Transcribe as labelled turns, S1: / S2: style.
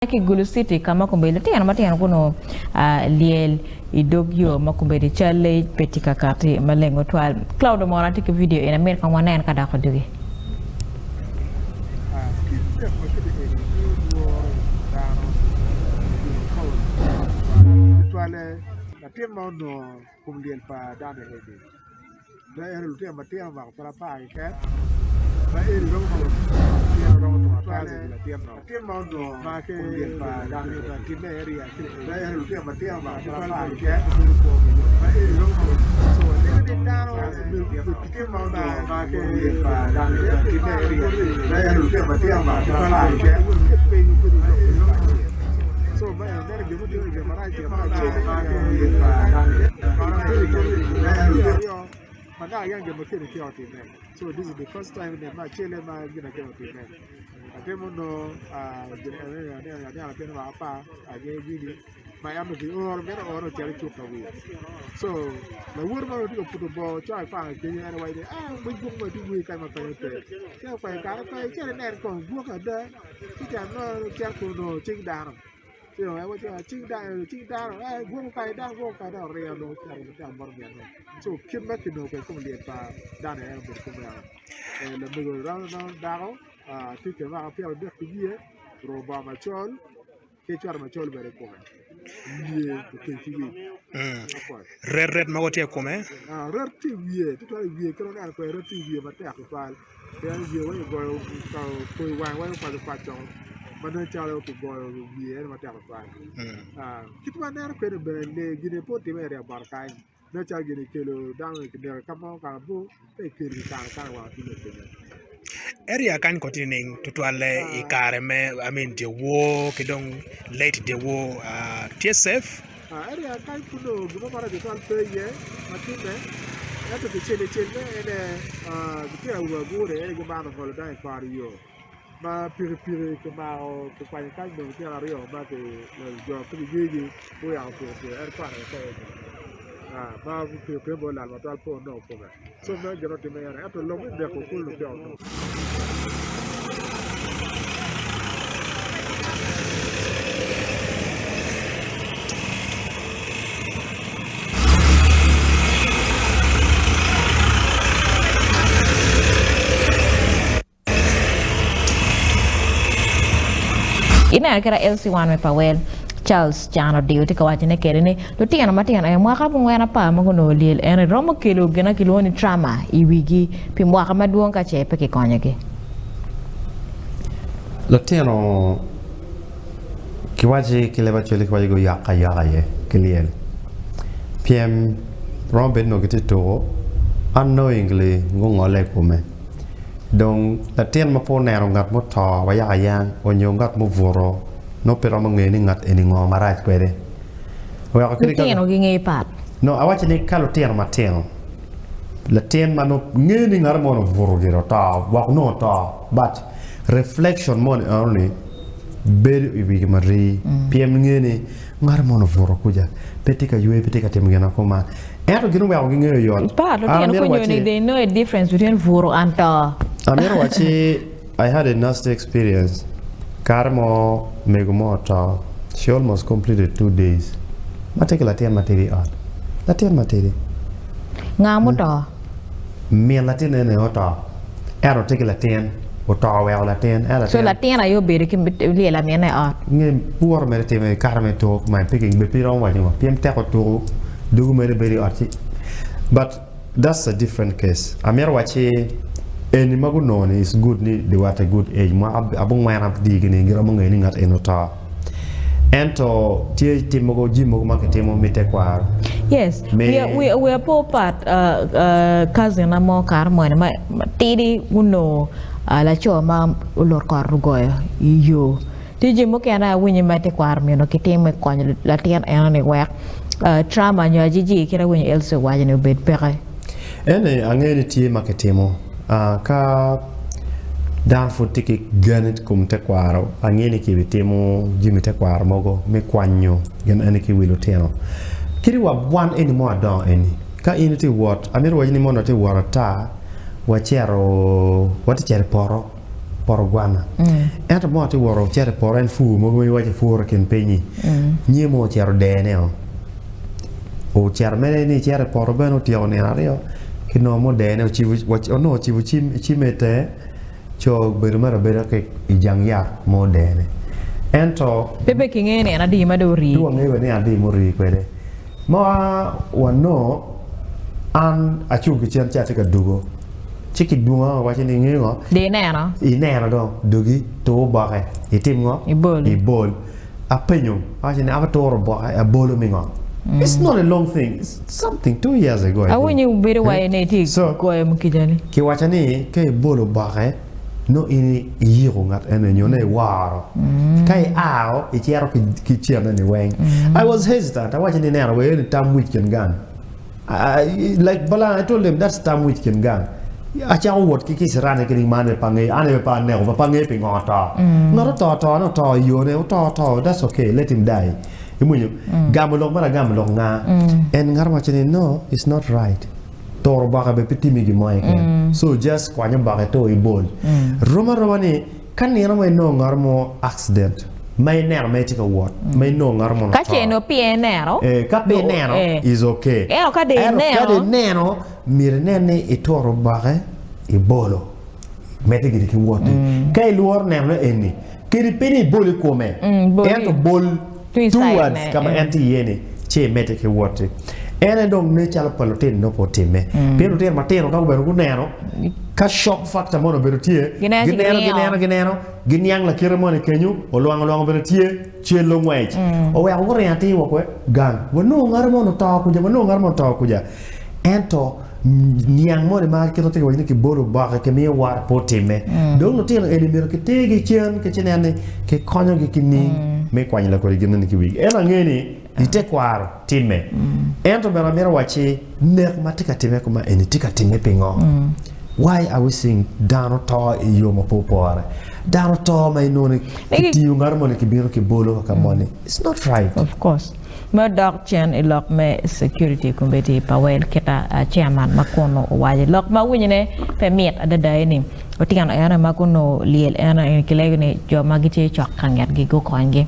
S1: Ki Gulu City ka ma kombeddi litino matino gunongo lyel i dog yo ma kombeddi calle pe tye ka kati maleng tutwal. Cloud omoro atye ki video eni amito kong wanen ka dok odugi.
S2: Kit nek ma kite eni miyo lworo i kom dano i kin paul tutwalle latin ma onongo kom lyel pa dano eni. Ma eno lutino matino omako pud apar keken ma eni romo ma tyen romo tong apar ki latin no latin ma onongo ma ki time area ma eno lutino matino omako pud apar keken ma eni romo ma so waneno ni dano latin ma onongo ma ki time area ma eno lutino matino omako pud apar keken so ma eno neno jo mutimo gin marac Ci dong en waco ni, Cing dano, cing dano, ee, gwok okayo dano, gwok okayo dano, oringo dong ocito otamo bot ominne. Co kit ma kinongo kwede kom lyel pa dano en obedo kumeno. Ee, lamego romo dako tye ki mwaka 30 ki wiye, oruko bongo macol ki cweta macol bene i kome, wiye oteng ki wic. Apwoyo.
S3: Ret ret mogo tye i kome.
S2: Ret tye i wiye, tutwal i wiye kit ma waneno kwede ret tye i wiye matek tutwal. Pien wiye weng kigoyo kor wange weng okwaco kwaco ma nen calo kigoyo wiye eno matek tutwal. Kit ma aneno kwede bene lee gini pe otime i ryemo bota kany nen calo gini kelo dano kineko ka mo ka mabor pe kikelo kikano akana wang otimme kenyo.
S3: Area kany kono tye nining tutwalle i kare me I mean dyewor ki dong late dyewor tye safe?
S2: Area kany pud onongo gin mo marac tutwal pe iye ma timme ento kicel icel me ene litino awobe agure ene gimaro ngolo dano i kor yo ma pikipiki kimako kikwanyo kany dong tyen aryo ma jo pe gingegi guyako pikipiki en kwane pe eni ma pikipiki bene olal matwal pe onongo kome co meno gin otimme ene ento lok me neko kulu peya onongo.
S1: Ineno kit ma LC1 me Pawel, Charles Can Odiyo tye ka wacone kwede ni lutino matino aye mwaka abongwen apar ma gunongo lyel eno romo kelo gin ma kilwongo ni trauma i wigi pi mwaka madwong ka ce pe kikonyogi.
S4: Lutino kiwaci ki leb acwali kiwaci guyok ayoka aye ki lyel pien romo bedo nongo gitye tuko unknowingly gungole i kome. Dong latin ma pe oneno ngat muto wa yaka yang onyo ngat mubuto nongo pe romo ngeyo ni ngat eni ngo marac kwede. Oweko kadi ka
S1: Lutino gingeyo pat.
S4: No, awaco ni ka lutino matino, latin ma nongo ngeyo ni ngat moni obuto gire oto, gwok nongo oto but reflection moni eno ni bedo i wigi marii pien ngeyo ni ngat moni obuto kuca pe tye ka yweyo pe tye ka timo gin ma kuman. Ento gin oweko gingeyo yot.
S1: Pat,
S4: An
S1: lutino
S4: amito
S1: konyo ni
S4: wacci,
S1: they know a difference between buto and to.
S4: amito wacci I had a nasty experience kare mo mego mo oto she almost completed two days ma tye ki latin matidi i ot latin matidi
S1: Nga muto?
S4: min latin eni oto ento tye ki latin oto oweko latin ento
S1: So
S4: latin
S1: latin aye obedo ki lyel lamine i ot.
S4: Nge woro mere time kare me tuku kuman pe ki pe iromo waco ngo pien tek otuku dugu mere bedo i ot ci but that's a different case amito wacci eni ma gunongo ni is good ni they were at a good age mwaka abongwen adigi ni giromo ngeyo ni ngat eni oto ento tye tim mogo jami mogo ma kitimo me tekwaro
S1: Yes,
S4: me
S1: wiya wiya wiya pe opat uh, uh, cousin na mo kare moni ma matidi gunongo uh, laco ma olot kot ogoyo i yo. Tye jami mukene awinyo ma tekwaro myero kitim me konyo latin eno-ni wek trauma nyo ajiji kit awinyo Elsie owaco ni obed peke.
S4: Eni angeyo ni tye ma kitimo ka dano pud tye ki gen i kom tekwaro angeyo ni kibitimo jami tekwaro mogo me kwanyo gin eni ki i wi lutino. Kadi wa wan eni mo adongo eni ka in itye ka wot amito waci ni mono atye ka wot ata wacito watye ka cito i poto. poto gwana. Ento mo atye wot ocito i poto en pur mogo ma iwaco puro i kin pinyi. Nyi mo ocito dene o. Ocito mere ni ecito i poto bene otyeko nino aryo ki nongo mo dene ocibo onongo ocibo cim i tenge co obedo mere abeda ki i jang yat mo odene. Ento
S1: Pe be kingeyo nino adi ma dong orii.
S4: Pe wangeyo bene nino adi ma orii kwede. Ma wanongo an acung ki cen ci atye ka dugo ci kidwonga wawaco ni ingeyo ngo?
S1: Dong ineno.
S4: Ineno dong dogi tur oboke itim ngo?
S1: Ibol.
S4: Ibol. Apenyo awaco ni aturo oboke abolo me ngo? It's not a long thing it's something 2 years ago I think.
S1: Awinyo bedo wayo ni itye
S4: So
S1: goyo mukija ni.
S4: Kiwaco ni ka ibolo oboke nongo in iyiko ngat eno nyo nongo iworo. Ka iao icito ki cente ni weng. I was hesitant awaco ni ineno wa eni tam wic kin gang. Like balang I told them that's tam wic kin gang. Acako wot ki kisirani kini man bene pe angeyo an aye pe aneko pe angeyo pingo oto. Ngat oto oto ne oto i yone oto oto that's okay let him die. Iwinyo? Gamo lok mere agamo lok nga? En ngat owaco ni no it's not right. Turo oboke bene pe timi gin mo keken. So just kwany oboke ito ibol. Rom aroma ni ka nino mo inongo ngat mo accident ma ineno ma itye ka wot ma inongo ngat mo
S1: Ka ce nongo peya ineno.
S4: Eh, ka pe ineno is okay.
S1: Ento ka dong ineno.
S4: Ka dong ineno myero inen ni ituro oboke ibolo medde gire ki wotti. Ka ilworo neno eni kadi pe ni ibol i kome ento bol towards ka ma en tye iye ni ci imedde ki wotti. En aye dong nen calo pa lutino nongo pe otimme. Pien lutino matino ka gubedo guneno ka shock factor moni obedo tye, gineno gineno gineno giniang lakite moni kenyo olwang olwang obedo tye celo ngwec oweko guringo atir wa kwe gang wanongo ngat moni oto kuca wanongo ngat moni oto kuca ento niang moni ma kit ma tye ka waco ni kibolo oboke kimiyo woro pe otimme. Dong lutino eni myero kitergi cen ki ci nen ni kikonyogi ki ning me kwanyo lakodi gin eni ki wigi. Ento ange ni i tekwaro timme. Ento bene amito wacci nek ma tye ka timme kuma eni tye ka timme pingo? Why are we seeing dano to i yo ma pe opore? Dano to ma inongo ni kitiyo ngat moni kibino kibolo ka moni. It's not right.
S1: Of course. Me odok cen i lok me security kombeddi pa wel kita chairman ma kunu owaco lok ma winyone pe mit adada ni otyeno eno ma gunongo lyel eno eni kilego ni jo ma gitye cok ka ngetgi gukonygi.